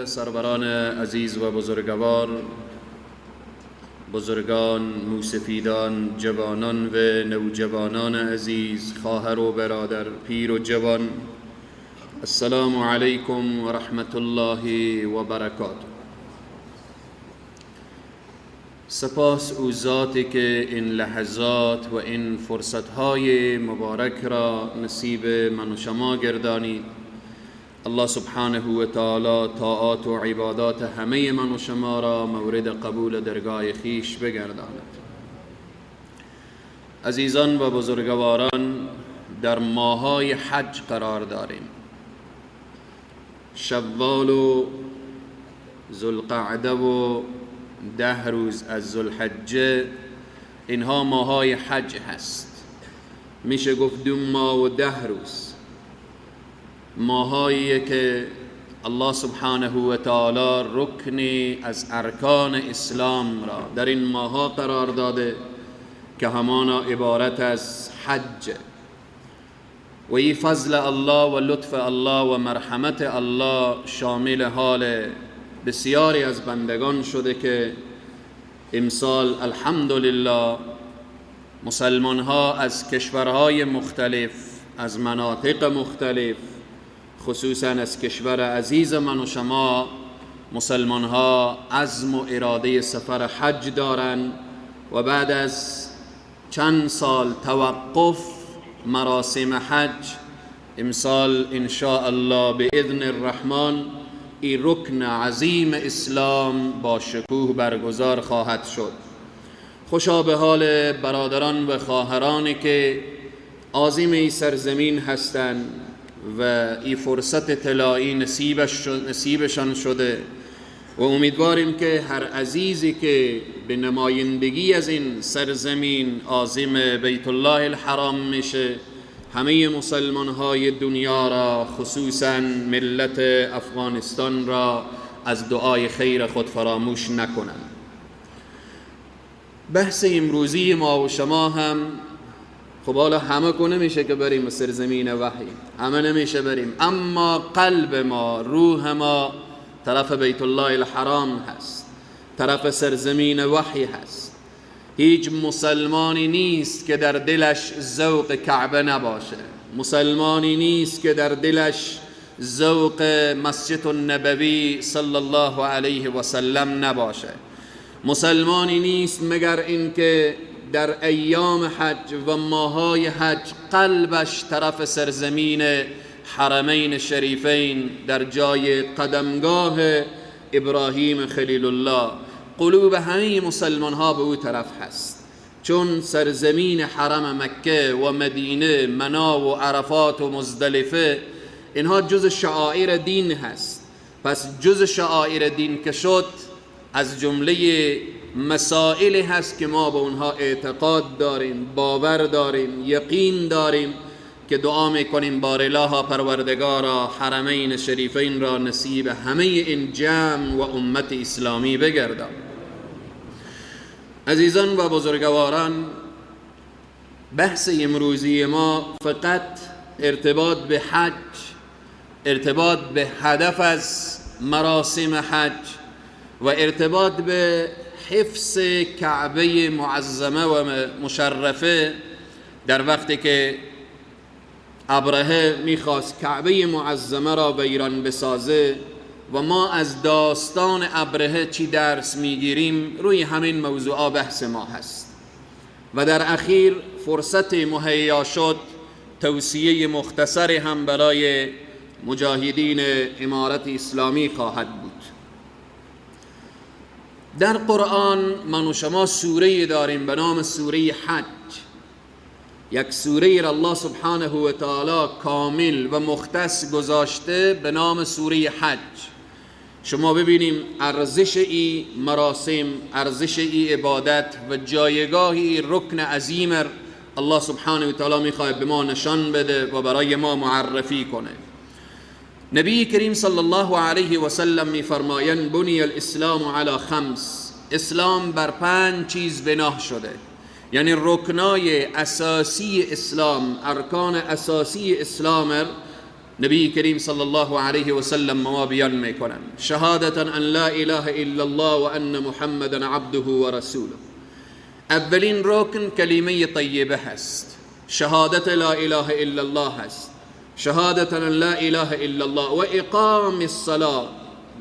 سروران عزیز و بزرگوار، بزرگان، موسفیدان، جوانان و نوجوانان عزیز، خواهر و برادر، پیر و جوان، السلام علیکم و رحمت الله و برکاته. سپاس او ذاتی که این لحظات و این فرصتهای مبارک را نصیب من و شما گردانید. الله سبحانه و تعالی طاعات و عبادات همه من و شما را مورد قبول درگاه خیش بگرداند. عزیزان و بزرگواران، در ماهای حج قرار داریم. شوال و ذوالقعده و 10 روز از ذوالحجه، اینها ماهای حج هست. میشه گفت 2 ماه و 10 روز، ماهایی که الله سبحانه و تعالی رکنی از ارکان اسلام را در این ماها قرار داده که همانا عبارت از حج. و این فضل الله و لطف الله و مرحمت الله شامل حال بسیاری از بندگان شده که امسال الحمدلله مسلمان ها از کشورهای مختلف، از مناطق مختلف، خصوصا از کشور عزیز من و شما، مسلمان ها عزم و اراده سفر حج دارند و بعد از چند سال توقف مراسم حج، امسال ان شاء الله باذن الرحمن این رکن عظیم اسلام با شکوه برگزار خواهد شد. خوشا به حال برادران و خواهرانی که عازم این سرزمین هستند و این فرصت طلایی نصیبشان شده و امیدواریم که هر عزیزی که به نمایندگی از این سرزمین عازم بیت الله الحرام میشه، همه مسلمان های دنیا را، خصوصا ملت افغانستان را از دعای خیر خود فراموش نکنند. بحث امروزی ما و شما هم، خب حالا همه کو نمیشه که بریم سرزمین وحی، همه نمیشه بریم، اما قلب ما، روح ما طرف بیت الله الحرام هست، طرف سرزمین وحی هست. هیچ مسلمانی نیست که در دلش ذوق کعبه نباشه، مسلمانی نیست که در دلش ذوق مسجد النبوی صلی الله علیه و سلم نباشه، مسلمانی نیست مگر اینکه در ایام حج و ماهای حج قلبش طرف سرزمین حرمین شریفین در جای قدمگاه ابراهیم خلیل الله، قلوب همه مسلمان ها به او طرف هست، چون سرزمین حرم مکه و مدینه، منا و عرفات و مزدلفه، اینها جز شعائر دین هست. پس جز شعائر دین که شد، از جمله مسائل هست که ما به اونها اعتقاد داریم، باور داریم، یقین داریم که دعا میکنیم بار الله پروردگارا حرمین شریفین را نصیب همه این جمع و امت اسلامی بگردان. عزیزان و بزرگواران، بحث امروزی ما فقط ارتباط به حج، ارتباط به هدف از مراسم حج و ارتباط به حفظ کعبه معظمه و مشرفه. در وقتی که ابرهه میخواست کعبه معظمه را به ایران بسازه و ما از داستان ابرهه چی درس میگیریم، روی همین موضوع بحث ما هست. و در اخیر فرصت مهیا شد توصیه مختصر هم برای مجاهدین امارت اسلامی خواهد بود. در قرآن من و شما سوره داریم به نام سوره حج. یک سوره را الله سبحانه و تعالی کامل و مختص گذاشته به نام سوره حج. شما ببینیم ارزش ای مراسم، ارزش ای عبادت و جایگاه ای رکن عظیم الله سبحانه و تعالی میخواد به ما نشان بده و برای ما معرفی کنه. نبی کریم صلی الله علیه و سلم میفرمایند بنی الاسلام علی خمس، اسلام بر 5 چیز بنا شده، یعنی رکنای اساسی اسلام، ارکان اساسی اسلام نبی کریم صلی الله علیه و سلم ما بیان میکنن: شهادة ان لا اله الا الله و ان محمدا عبده و رسوله. اولین رکن کلمه طیبه هست، شهادت لا اله الا الله هست، شهادة ان لا اله الا الله و اقام الصلاة،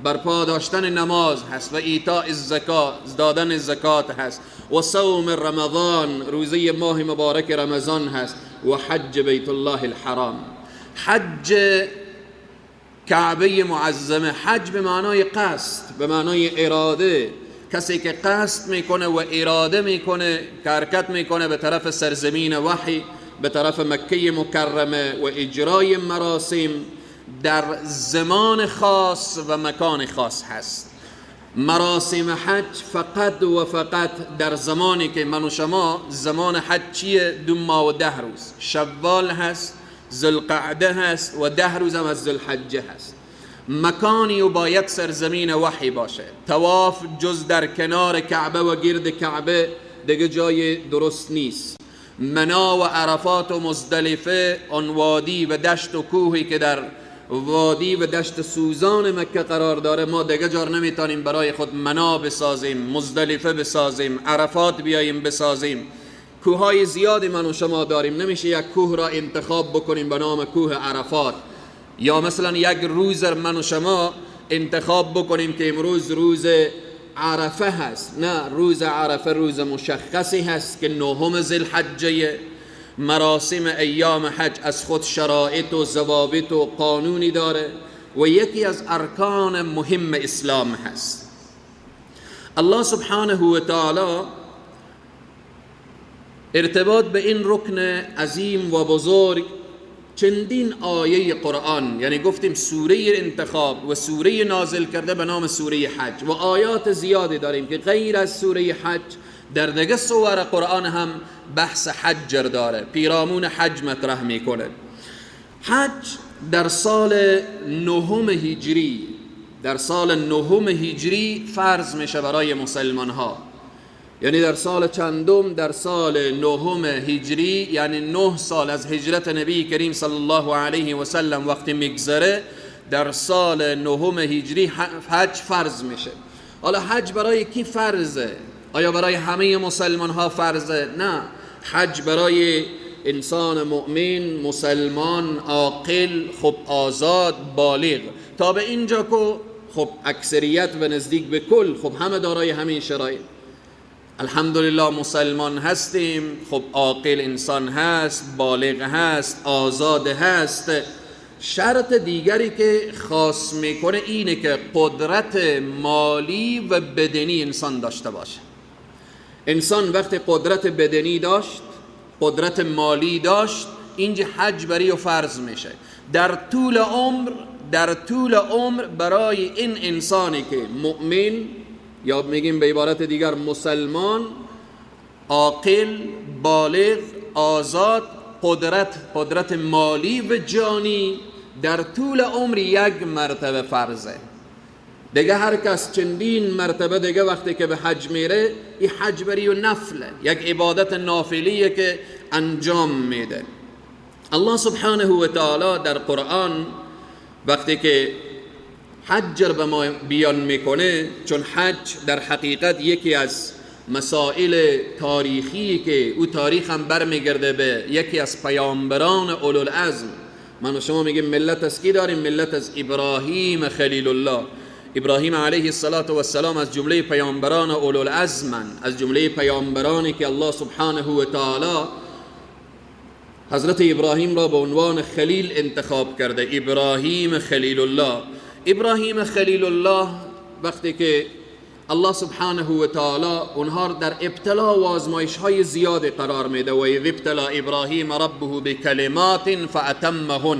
برپا داشتن نماز هست، و ایتاء الزکات، دادن زکات هست، و صوم رمضان، روزه ماه مبارک رمضان هست، و حج بیت الله الحرام، حج کعبه معظمه. حج به معنای قصد، به معنای اراده، کسی که قصد میکنه و اراده میکنه، حرکت میکنه به طرف سرزمین وحی، به طرف مکه مکرمه و اجرای مراسم در زمان خاص و مکان خاص هست. مراسم حج فقط و فقط در زمانی که من و شما، زمان حج چیه؟ 2 ماه و 10 روز، شوال هست، ذوالقعده هست و 10 روز هم از ذوالحجه هست. مکانی و باید سرزمین وحی باشه. طواف جز در کنار کعبه و گرد کعبه دیگه جای درست نیست. منا و عرفات و مزدلفه، آن وادی و دشت و کوهی که در وادی و دشت سوزان مکه قرار داره، ما دیگه جار نمیتونیم برای خود منا بسازیم، مزدلفه بسازیم، عرفات بیاییم بسازیم. کوههای زیادی من و شما داریم، نمیشه یک کوه را انتخاب بکنیم به نام کوه عرفات، یا مثلا یک روز من و شما انتخاب بکنیم که امروز روز عرفه هست. نه، روز عرفه روز مشخصی هست که 9 ذوالحجه. مراسم ایام حج از خود شرایط و ضوابط و قانونی داره و یکی از ارکان مهم اسلام هست. الله سبحانه و تعالی ارتباط به این رکن عظیم و بزرگ چندین آیه قرآن، یعنی گفتیم سوره انتخاب و سوره نازل کرده به نام سوره حج و آیات زیادی داریم که غیر از سوره حج در دیگه سور قرآن هم بحث حج داره، پیرامون حج مطرح میکنه. حج در سال 9 هجری، در سال 9 هجری فرض میشه برای مسلمان ها. یعنی در سال چندم؟ در سال 9 هجری، یعنی 9 سال از هجرت نبی کریم صلی الله علیه و سلم وقتی میگذره، در سال 9 هجری حج فرض میشه. حالا حج برای کی فرضه؟ آیا برای همه مسلمان ها فرضه؟ نه، حج برای انسان مؤمن، مسلمان، عاقل، خب آزاد، بالغ. تا به اینجا که خب اکثریت و نزدیک به کل خب همه دارای همین شرایط. الحمدلله مسلمان هستیم، خب عاقل انسان هست، بالغ هست، آزاد هست. شرط دیگری که خاص میکنه اینه که قدرت مالی و بدنی انسان داشته باشه. انسان وقتی قدرت بدنی داشت، قدرت مالی داشت، اینجا حج بری و فرض میشه. در طول عمر، در طول عمر برای این انسانی که مؤمن یا میگیم به عبارت دیگر مسلمان، عاقل، بالغ، آزاد، قدرت مالی و جانی، در طول عمر یک مرتبه فرضه. دیگه هر کس چندین مرتبه دیگه وقتی که به حج میره، این حج بری و نفله، یک عبادت نافلیه که انجام میده. الله سبحانه و تعالی در قرآن وقتی که حج رو به ما بیان میکنه، چون حج در حقیقت یکی از مسائل تاریخی که او تاریخ هم برمیگرده به یکی از پیامبران اولوالعزم. من و شما میگیم ملت از کی داریم؟ ملت از ابراهیم خلیل الله. ابراهیم علیه السلام از جمله پیامبران اولوالعزم، از جمله پیامبرانی که الله سبحانه و تعالی حضرت ابراهیم را به عنوان خلیل انتخاب کرده، ابراهیم خلیل الله. ابراهیم خلیل الله وقتی که الله سبحانه و تعالی اونها در ابتلا و آزمایش های زیاد قرار میده، و اذ ابتلا ابراهیم ربه بکلمات فاتمهن،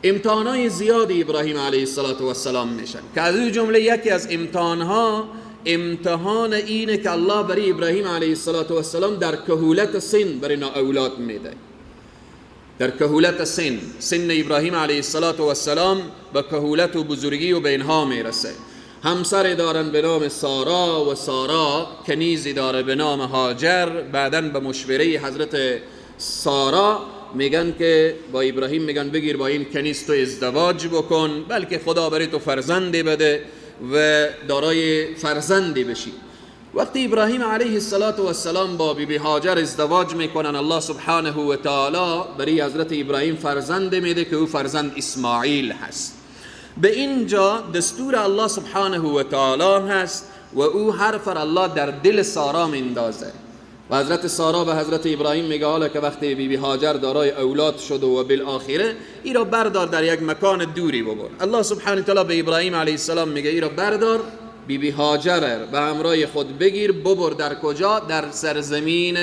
امتحانای زیادی ابراهیم علیه السلام میشن که از اون جمله یکی از امتحانها امتحان اینه که الله برای ابراهیم علیه السلام در کهولت سن برای اولاد میده. در کهولت سن، سن ابراهیم علیه السلام به کهولت و بزرگی و به اینها میرسه. همسر دارن به نام سارا و سارا کنیزی داره به نام هاجر. بعداً به مشوره حضرت سارا میگن که با ابراهیم میگن بگیر با این کنیز تو ازدواج بکن، بلکه خدا برای تو فرزندی بده و دارای فرزندی بشی. وقتی ابراهیم علیه السلام با بیبی هاجر ازدواج میکنن، الله سبحانه و تعالی برای حضرت ابراهیم فرزند میده که او فرزند اسماعیل هست. به اینجا دستور الله سبحانه و تعالی هست و او حرف الله در دل سارا میندازه و حضرت سارا به حضرت ابراهیم میگه حالا که وقتی بیبی هاجر دارای اولاد شد و بالآخره ای را بردار در یک مکان دوری ببر. الله سبحانه و تعالی به ابراهیم علیه السلام میگه ای را بردار، بیبی هاجر به همراه خود بگیر، ببر در کجا؟ در سرزمین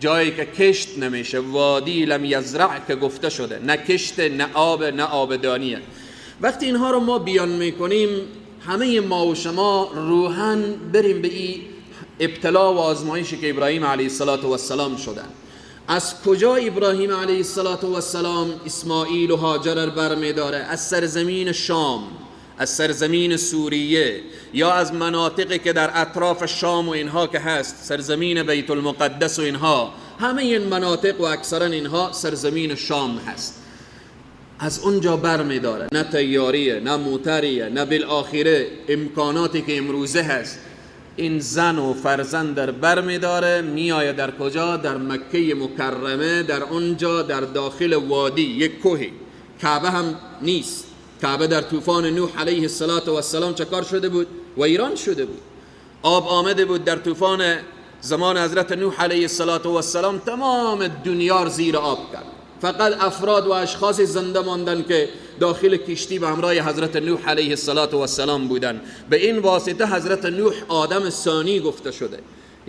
جایی که کشت نمیشه، وادی لم یزرع که گفته شده، نه کشت نه آب نه آبدانیه. وقتی اینها رو ما بیان میکنیم، همه ما و شما روحاً بریم به این ابتلا و آزمایشی که ابراهیم علیه السلام شدن. از کجا ابراهیم علیه السلام اسماعیل و هاجر برمیداره؟ از سرزمین شام، از سرزمین سوریه، یا از مناطقی که در اطراف شام و اینها که هست، سرزمین بیت المقدس و اینها، همه این مناطق و اکثرا اینها سرزمین شام هست. از اونجا بر می داره، نه تیاریه، نه موتریه، نه بالآخره امکاناتی که امروزه هست. این زن و فرزند در بر می داره، می آید در کجا؟ در مکه مکرمه، در اونجا در داخل وادی یک کوهی، کعبه هم نیست. کعبه در طوفان نوح علیه السلام چه کار شده بود؟ و ایران شده بود. آب آمده بود در طوفان زمان حضرت نوح علیه السلام، تمام دنیا زیر آب کرد. فقط افراد و اشخاص زنده ماندن که داخل کشتی به همراه حضرت نوح علیه السلام بودن. به این واسطه حضرت نوح آدم ثانی گفته شده،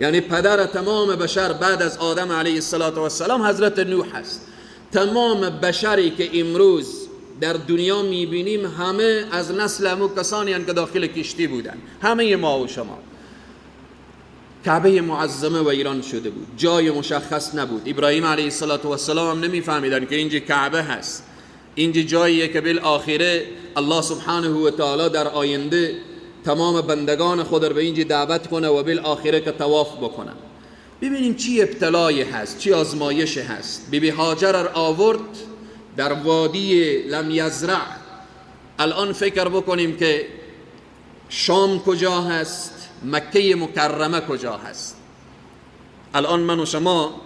یعنی پدر تمام بشر بعد از آدم علیه السلام حضرت نوح است. تمام بشری که امروز در دنیا میبینیم همه از نسل همو کسانی هستند که داخل کشتی بودن، همه ما و شما. کعبه معظمه و ایران شده بود، جای مشخص نبود. ابراهیم علیه السلام هم نمیفهمیدن که اینجا کعبه هست، اینجا جاییه که بالآخره الله سبحانه و تعالی در آینده تمام بندگان خود رو به اینجا دعوت کنه و بالآخره که طواف بکنه. ببینیم چی ابتلایی هست، چی آزمایش هست. بیبی هاجر آورد در وادی لم یزرع. الان فکر بکنیم که شام کجا هست، مکه مکرمه کجا هست. الان من و شما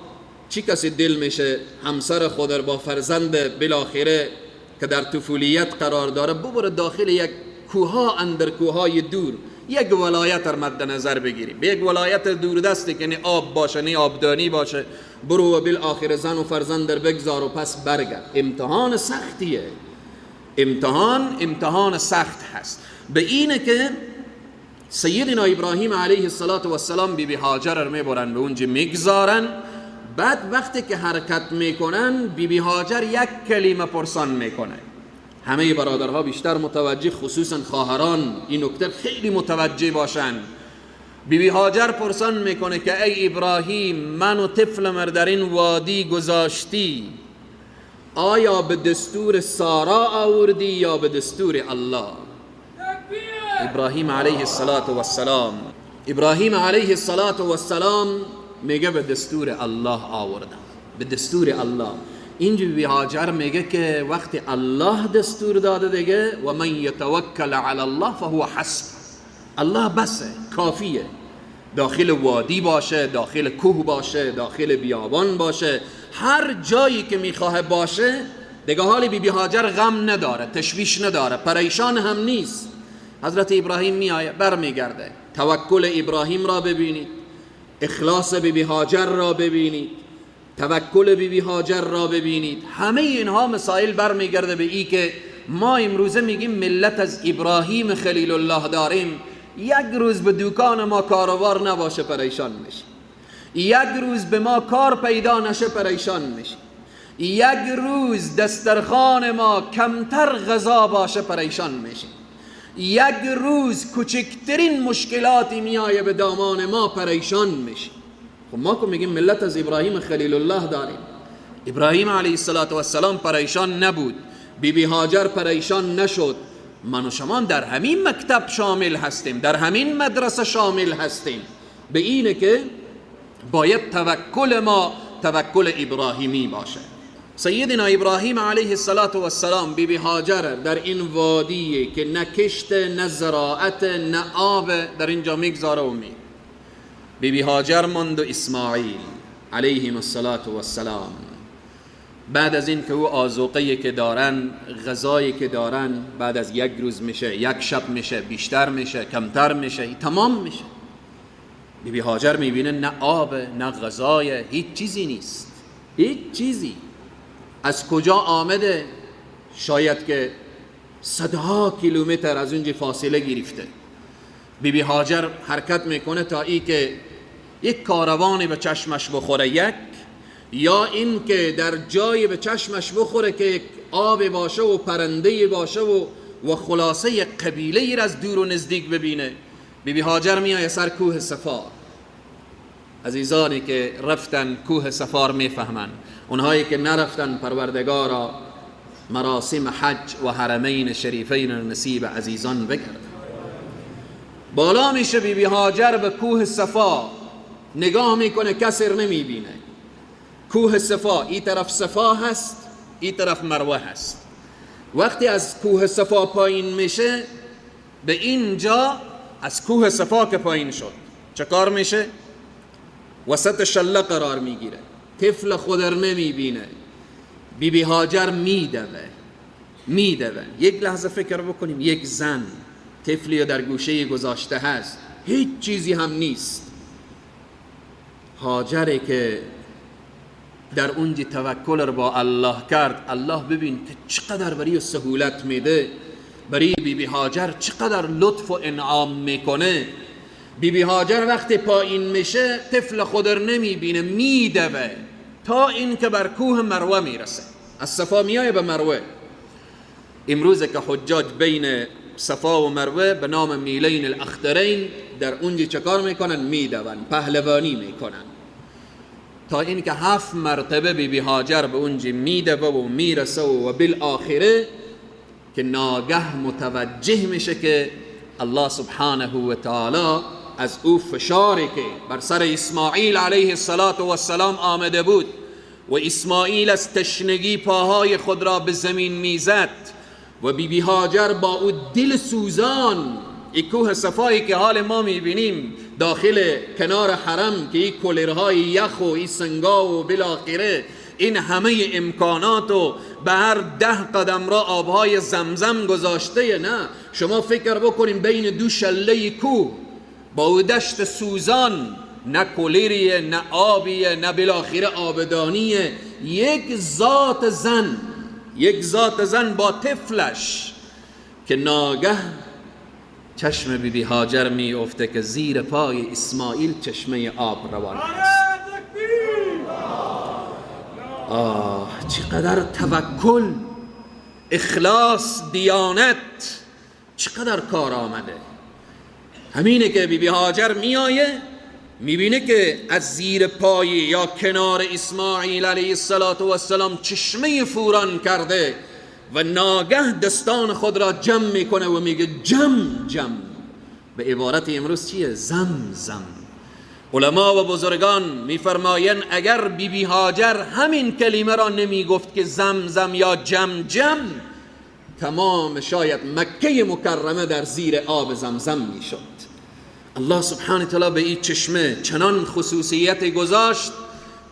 چی کسی دل میشه همسر خود با فرزند بالاخره که در طفولیت قرار داره ببره داخل یک کوها، اندر کوهای دور، یک ولایت رو مد نظر بگیریم، به یک ولایت دوردستی که نه آب باشه نه آبدانی باشه، برو و بالاخره زن و فرزند در بگذار و پس برگرد. امتحان سختیه، امتحان سخت هست. به اینه که سیدنا ابراهیم علیه السلام بیبی هاجر رو میبرن به اونجا میگذارن. بعد وقتی که حرکت میکنن بیبی هاجر یک کلمه پرسان میکنه. همه برادرها بیشتر متوجه، خصوصا خواهران، این نکته خیلی متوجه باشن. بیبی هاجر پرسان میکنه که ای ابراهیم، من و طفلم در این وادی گذاشتی، آیا به دستور سارا آوردی یا به دستور الله؟ ابراهیم علیه السلام، ابراهیم علیه السلام میگه به دستور الله آوردم، به دستور الله. اینجا بی هاجر میگه که وقتی الله دستور داده دیگه، و من یتوکل علی الله فهو حسب، الله بسه، کافیه. داخل وادی باشه، داخل کوه باشه، داخل بیابان باشه، هر جایی که میخواه باشه دیگه. حال بی بی هاجر غم نداره، تشویش نداره، پریشان هم نیست. حضرت ابراهیم میآید برمیگرده. توکل ابراهیم را ببینید، اخلاص بی بی هاجر را ببینید، توکل بی بی هاجر را ببینید. همه اینها مسائل برمیگرده به ای که ما امروزه میگیم ملت از ابراهیم خلیل الله داریم. یک روز به دکان ما کاروبار نباشه پریشان میشه، یک روز به ما کار پیدا نشه پریشان میشه، یک روز دسترخوان ما کمتر غذا باشه پریشان میشه، یک روز کوچکترین مشکلاتی میایه به دامان ما پریشان میشه. خب ما که میگیم ملت از ابراهیم خلیل الله داریم. ابراهیم علیه السلام پریشان نبود، بی بی هاجر پریشان نشد. من و شما در همین مکتب شامل هستیم، در همین مدرسه شامل هستیم. به اینه که باید توکل ما توکل ابراهیمی باشه. سیدنا ابراهیم علیه السلام بی بی هاجر در این وادی که نه کشت، نه زراعت، نه آب، در اینجا میگذاره و بی بی هاجر ماند و اسماعیل علیهم السلام. بعد از این که او آذوقه‌ای که دارن، غذایی که دارن، بعد از یک روز میشه، یک شب میشه، بیشتر میشه، کمتر میشه، تمام میشه. بی بی هاجر میبینه نه آب، نه غذای، هیچ چیزی نیست، هیچ چیزی. از کجا آمده؟ شاید که صدها کیلومتر از اونجا فاصله گرفته. بی بی هاجر حرکت میکنه تا ای که یک کاروانی به چشمش بخوره، یک، یا این که در جای به چشمش بخوره که یک آب باشه و پرنده باشه و خلاصه یک قبیله ای را از دور و نزدیک ببینه. بی بی هاجر میایه سر کوه صفا. عزیزانی که رفتن کوه صفا میفهمن، اونهایی که نرفتن پروردگارا مراسم حج و حرمین شریفین نصیب عزیزان بگرد. بالا میشه بی بی هاجر به کوه صفا، نگاه میکنه کسی رو نمیبینه. کوه صفا، این طرف صفا هست، این طرف مروه هست. وقتی از کوه صفا پایین میشه به اینجا، از کوه صفا که پایین شد چه کار میشه؟ وسط شله قرار میگیره، طفل خود رو نمیبینه. بی بی هاجر میدوه. یک لحظه فکر بکنیم، یک زن طفلی در گوشه گذاشته هست، هیچ چیزی هم نیست. هاجری که در اونجا توکل رو با الله کرد، الله ببین که چقدر برای سهولت میده، برای بی بی هاجر چقدر لطف و انعام میکنه. بی بی هاجر وقتی پایین میشه طفل خود رو نمیبینه، میدوه تا اینکه بر کوه مروه میرسه. از صفا میایه به مروه. امروز که حجاج بین صفا و مروه به نام میلین الاخضرین در اونجا چکار میکنن؟ میدون، پهلوانی میکنن، تا اینکه 7 مرتبه بی بی هاجر به اونجا میدوه و میرسه و بالآخره که ناگه متوجه میشه که الله سبحانه و تعالی از او فشاری که بر سر اسماعیل علیه السلام آمده بود و اسماعیل از تشنگی پاهای خود را به زمین میزد و بی بی هاجر با او دل سوزان، ای کوه صفایی که حال ما میبینیم داخل کنار حرم که ای کلرهای یخ و ای سنگا و بالاخره این همه امکانات و به هر 10 قدم را آبهای زمزم گذاشته، نه شما فکر بکنیم بین دو شله کوه با او دشت سوزان، نه کلیریه، نه آبیه، نه بالاخره آبدانیه، یک ذات زن، یک ذات زن با طفلش که ناگه چشم بی بی هاجر می افته که زیر پای اسماعیل چشمه آب روان است. آه چقدر توکل، اخلاص، دیانت، چقدر کار آمده. همینه که بی بی هاجر می آیه میبینه که از زیر پای یا کنار اسماعیل علیه السلام چشمه فوران کرده و ناگه دستان خود را جمع میکنه و میگه جم جم. به عبارت امروز چیه؟ زم زم. علما و بزرگان میفرمایند اگر بی بی هاجر همین کلمه را نمیگفت که زم زم یا جم جم، تمام شاید مکه مکرمه در زیر آب زمزم میشد. الله سبحانه تعالی به این چشمه چنان خصوصیت گذاشت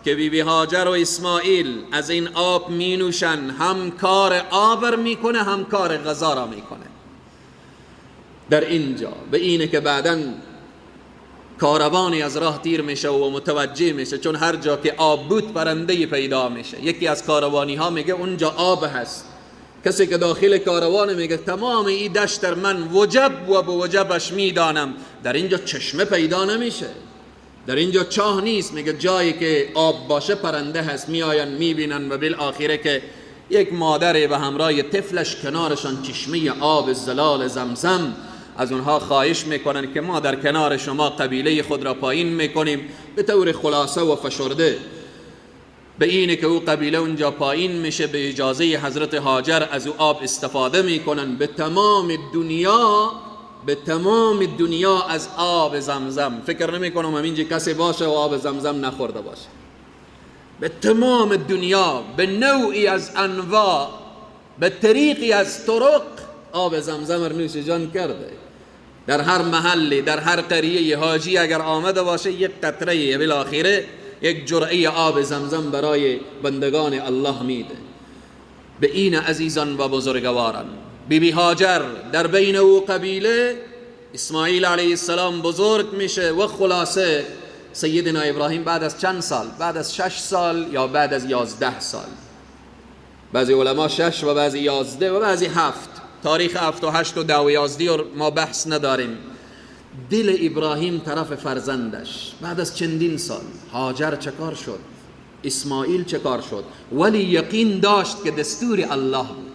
که بی بی هاجر و اسماعیل از این آب می نوشن، هم کار آبر میکنه هم کار غذا را میکنه. در اینجا به اینه که بعداً کاروانی از راه تیر میشه و متوجه میشه، چون هر جا که آب بود پرنده پیدا میشه. یکی از کاروانی ها میگه اونجا آب هست، کسی که داخل کاروان میگه تمام این دشت من وجب و به وجبش میدانم، در اینجا چشمه پیدا نمیشه، در اینجا چاه نیست. میگه جایی که آب باشه پرنده هست، میآین میبینن و بالآخره که یک مادر به همراه طفلش کنارشان چشمه آب زلال زمزم، از اونها خواهش میکنن که ما در کنار شما قبیله خود را پایین میکنیم. به طور خلاصه و فشرده به اینه که او قبیله اونجا پایین میشه، به اجازه حضرت هاجر از او آب استفاده میکنن. به تمام دنیا، به تمام دنیا از آب زمزم. فکر نمی کنم همینجا کسی باشه و آب زمزم نخورده باشه. به تمام دنیا به نوعی از انواع، به طریقی از طرق آب زمزم رو نوش جان کرده. در هر محلی، در هر قریه حاجی اگر آمده باشه یک قطره، بالاخره یک جرعه آب زمزم برای بندگان الله میده. به این عزیزان و بزرگواران، بی بی هاجر در بین او قبیله، اسماعیل علیه السلام بزرگ میشه و خلاصه سیدنا ابراهیم بعد از چند سال، بعد از 6 سال یا بعد از 11 سال، بعضی علما 6 و بعضی 11 و بعضی 7، تاریخ 7 و 8 و 10 و 11 ما بحث نداریم. دل ابراهیم طرف فرزندش بعد از چندین سال، هاجر چکار شد، اسماعیل چکار شد، ولی یقین داشت که دستور الله بود.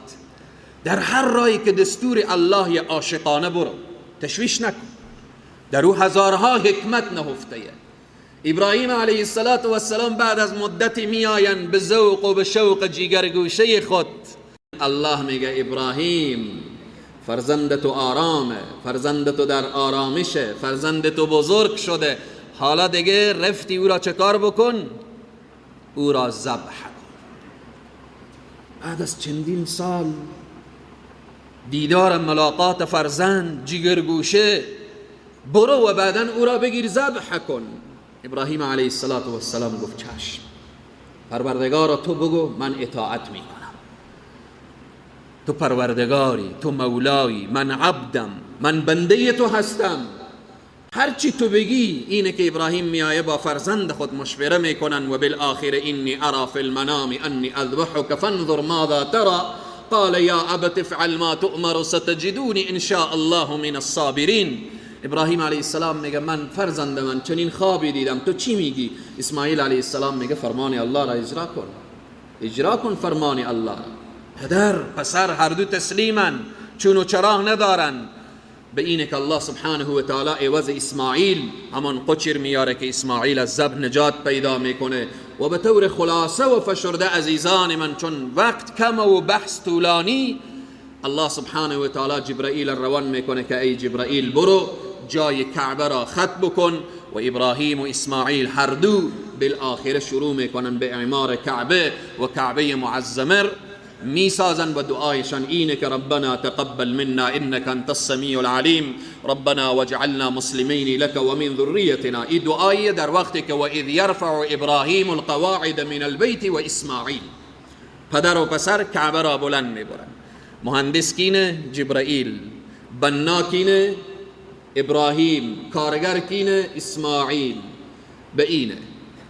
در هر رایی که دستور الله عاشقانه برو، تشویش نکن، در او هزارها حکمت نهفته. ابراهیم علیه السلام بعد از مدتی میآیند به ذوق و به شوق جیگرگوشه خود. الله میگه ابراهیم فرزند تو آرامه، فرزند تو در آرامشه، فرزند تو بزرگ شده، حالا دیگه رفتی او را چه کار بکن؟ او را ذبح کن. بعد از چندین سال دیدار ملاقات فرزند جیگرگوشه، برو و بعدا او را بگیر ذبح کن. ابراهیم علیه السلام گفت چشم پروردگارا، تو بگو من اطاعت میکنم، تو پروردگاری، تو مولایی، من عبدم، من بنده تو هستم، هرچی تو بگی. اینه که ابراهیم میایه با فرزند خود مشوره میکنن و بالآخر انی ارا فی المنام انی اذبحک فانظر ماذا ترى قال یا ابت افعل ما تؤمر ستجدونی ان شاء الله من الصابرین. ابراهیم علیه السلام میگه من فرزند من چنین خوابی دیدم، تو چی میگی؟ اسماعیل علیه السلام میگه فرمان الله را اجرا کن، اجرا کن فرمان الله. پدر پسر هر دو تسلیمن، چون و چراه ندارن. به اینه که الله سبحانه و تعالی عوض اسماعیل همان قچر میاره که اسماعیل از ذبح نجات پیدا میکنه. و به طور خلاصه و فشرده عزیزان من، چون وقت کم و بحث طولانی، الله سبحانه و تعالی جبرائیل روان میکنه که ای جبرائیل برو جای کعبه را خط بکن. و ابراهیم و اسماعیل هر دو بالآخره شروع میکنن به اعمار کعبه و کعبه معظمه میسازن و دعایشان اینه که ربنا تقبل منا انك انت السمیع العلیم ربنا واجعلنا مسلمین لك ومن ذریتنا. این دعایی در وقتی که و اذ یرفع ابراهیم القواعد من البیت و اسماعیل، پدر و پسر کعبه را بلند میبرن. مهندس کینه؟ جبرائیل. بنا کینه؟ ابراهیم. کارگر کینه؟ اسماعیل. به اینه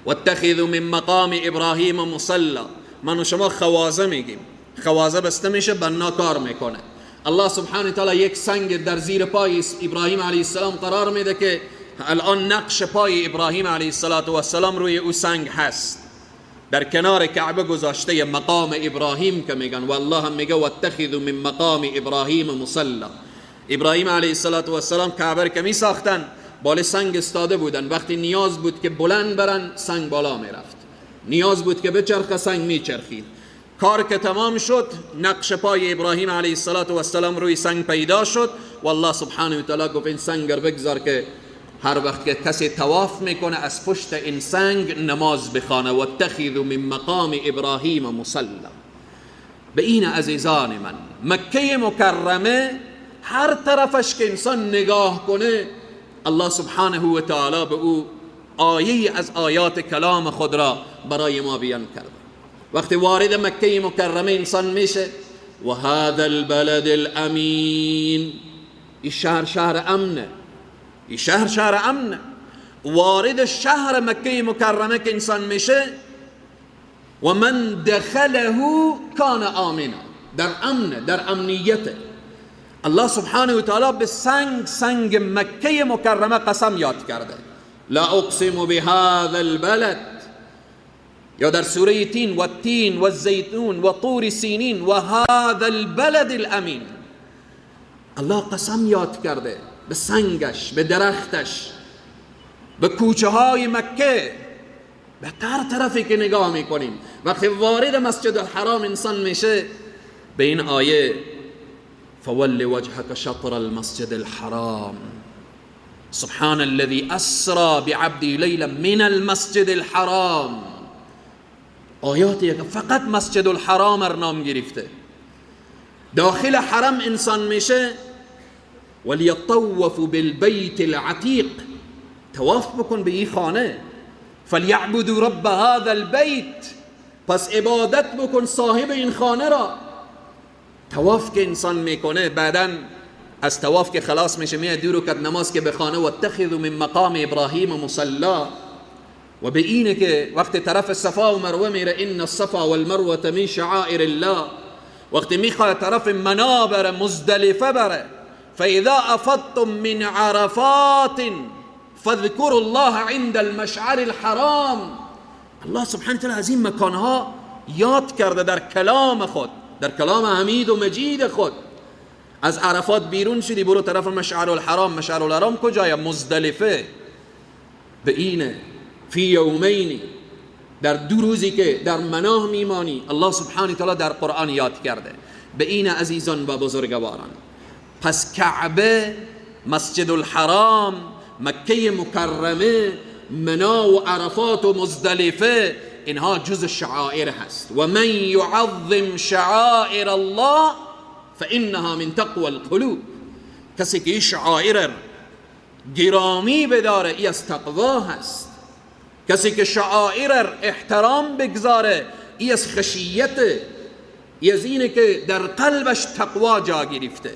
واتخذوا من مقام ابراهیم مصلی. من و شما خوازه میگیم، خوازه بسته میشه، بنا کار میکنه. الله سبحانه تعالی یک سنگ در زیر پای ابراهیم علیه السلام قرار میده که الان نقش پای ابراهیم علیه السلام روی او سنگ هست، در کنار کعبه گذاشته مقام ابراهیم که میگن. و الله هم میگه واتخذوا من مقام ابراهیم مصلی. ابراهیم علیه السلام کعبه که میساختن بالا سنگ استاده بودن، وقتی نیاز بود که بلند برن سنگ بالا میرفت، نیاز بود که بچرخه سنگ میچرخید. کار که تمام شد نقش پای ابراهیم علیه السلام روی سنگ پیدا شد و الله سبحانه و تعالی گفت این سنگ رو بگذار که هر وقت که کسی طواف میکنه از پشت این سنگ نماز بخوانه. واتخذوا من مقام ابراهیم مصلی. به این عزیزان من، مکه مکرمه هر طرفش که انسان نگاه کنه الله سبحانه و تعالی به او آیه از آیات کلام خود را برای ما بیان کرده. وقتی وارد مکه مکرمه انسان میشه و هذا البلد الامین، این شهر شهر امنه، این شهر شهر امنه. وارد شهر مکه مکرمه که انسان میشه و من دخله کان آمنا، در امن، در امنیته. الله سبحانه و تعالی به سنگ سنگ مکه مکرمه قسم یاد کرده، لا اقسم بهذا البلد، یا در سوره تین و التین و الزیتون و طور سینین و هذا البلد الامین. الله قسم یاد کرده به سنگش، به درختش، به کوچه های مکه، به هر طرفی که نگاه میکنیم. وقتی وارد مسجد الحرام انسان میشه به این آیه فول وجهك شطر المسجد الحرام سبحان الذي أسرى بعبده ليلا من المسجد الحرام. آیاتی که فقط مسجد الحرام را نام گرفته. داخل حرم انسان میشه، ولیطوفوا بالبیت العتیق، طواف بکن به این خانه، فلیعبدوا رب هذا البیت، پس عبادت بکن صاحب این خانه را. طواف که انسان میکنه، بعدا از طواف که خلاص میشه میاد دو رکعت نماز که بخانه، و اتخذوا من مقام ابراهیم مصلا. و به اینه که وقتی طرف صفا و مروه میره، ان الصفا والمروه من شعائر الله، وقتی میخواد طرف منا بره، مزدلفه بره، فاذا افضتم من عرفات فاذكروا الله عند المشعر الحرام. الله سبحانه وتعالی از این مکانها یاد کرده در کلام خود، در کلام حمید و مجید خود. از عرفات بیرون شدی برو طرف مشعر الحرام. مشعر الحرام کجایا؟ مزدلفه. به اینه فی یومین، در دو روزی که در مناه میمانی، الله سبحانه وتعالی در قرآن یاد کرده. به این عزیزان و بزرگواران، پس کعبه، مسجد الحرام، مکه مکرمه، منا و عرفات و مزدلفه، اینها جز شعائر هست. و من یعظم شعائر الله فإنها من تقوى القلوب. کسی که این شعائر گرامی بداره، ای از تقوا هست. کسی که شعائر احترام بگذاره، ای از خشیت، ای از اینه که در قلبش تقوا جا گرفته.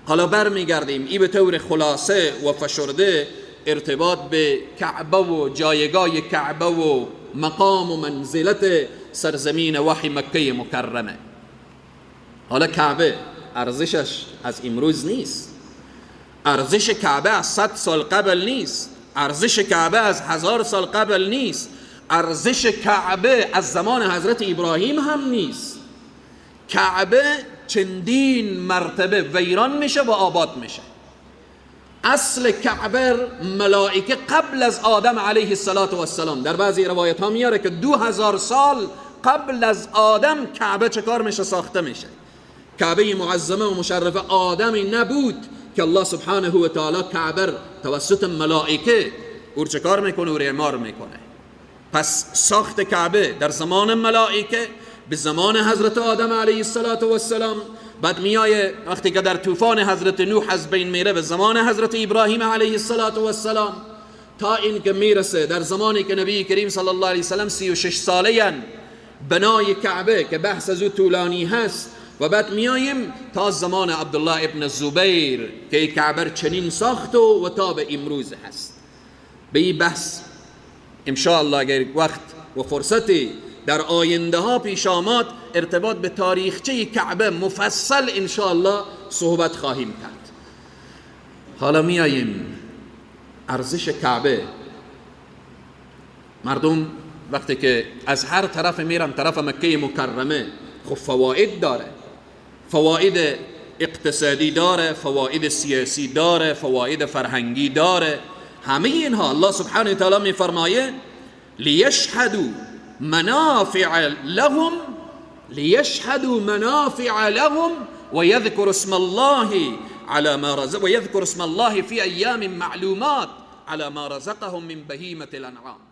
حالا برمیگردیم ای به طور خلاصه و فشرده ارتباط به کعبه و جایگاه کعبه و مقام و منزلت سرزمین وحی مکه مکرمه. حالا کعبه ارزشش از امروز نیست، ارزش کعبه از 100 سال قبل نیست، ارزش کعبه از 1000 سال قبل نیست، ارزش کعبه از زمان حضرت ابراهیم هم نیست. کعبه چندین مرتبه ویران میشه و آباد میشه. اصل کعبه ملائکه قبل از آدم علیه السلام، در بعضی روایت ها میاره که 2000 سال قبل از آدم کعبه چه کار میشه؟ ساخته میشه. کعبه معظمه و مشرفه آدمی نبود که الله سبحانه و تعالی کعبه توسط ملائکه او چه کار میکنه؟ او اعمار میکنه. پس ساخت کعبه در زمان ملائکه، به زمان حضرت آدم علیه السلام، بعد میایه وقتی که در طوفان حضرت نوح از بین میره به زمان حضرت ابراهیم علیه السلام، تا اینکه میرسه در زمانی که نبی کریم صلی الله علیه وسلم 36 ساله بنای کعبه که بحث از او طولانی هست، و بعد میاییم تا زمان عبدالله ابن زبیر که کعبه چنین ساخت و تا به امروز هست. به این بحث انشاءالله اگر وقت و فرصتی در آینده ها پیش آمد ارتباط به تاریخچه کعبه مفصل انشاءالله صحبت خواهیم کرد. حالا میاییم ارزش کعبه. مردم وقتی که از هر طرف میرن طرف مکه مکرمه، خب فواید داره، فواید اقتصادی داره، فواید سیاسی داره، فواید فرهنگی داره. همه اینها الله سبحانه و تعالی میفرمایه لیشهدوا منافع لهم، لیشهدوا منافع لهم ويذكر اسم الله على ما رزق ويذكر اسم الله في ايام معلومات على ما رزقهم من بهيمة الانعام.